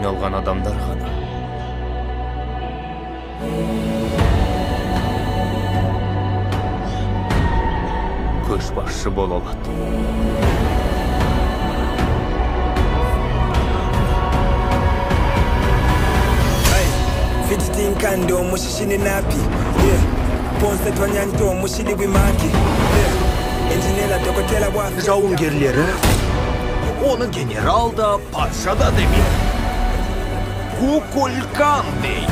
Жиналған адамдар ғана көшбасшы бола алады. Fitinkando mushishini napi, yeah. Ponse twanyanto mushili wimaki, yeah. Engineer dokotela wa. Жауынгерлері оны генерал да, патша да демей, Кукулькан дей.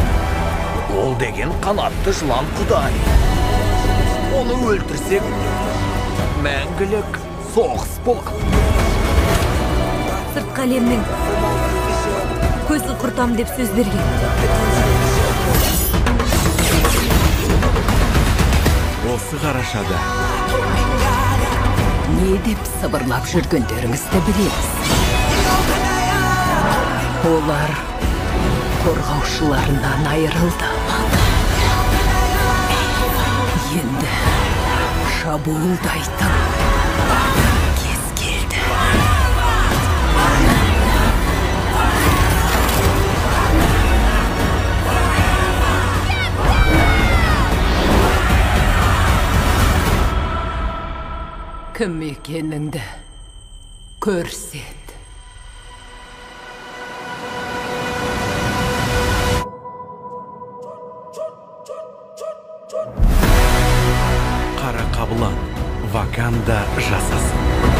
Ол деген қанатты жылан құдай. Оны өлтірсек, мәңгілік соғыс болады. Сыртқы әлемнің көзін құртам деп сөз берген. Осы қарашада не деп сыбырлап жүргендеріңізді білеміз. Олар қорғаушыларынан айырылды. Енді шабуылдайтын кез келді. Кім екеніңді көрсет. Қара қабылан Ваканда жасасын.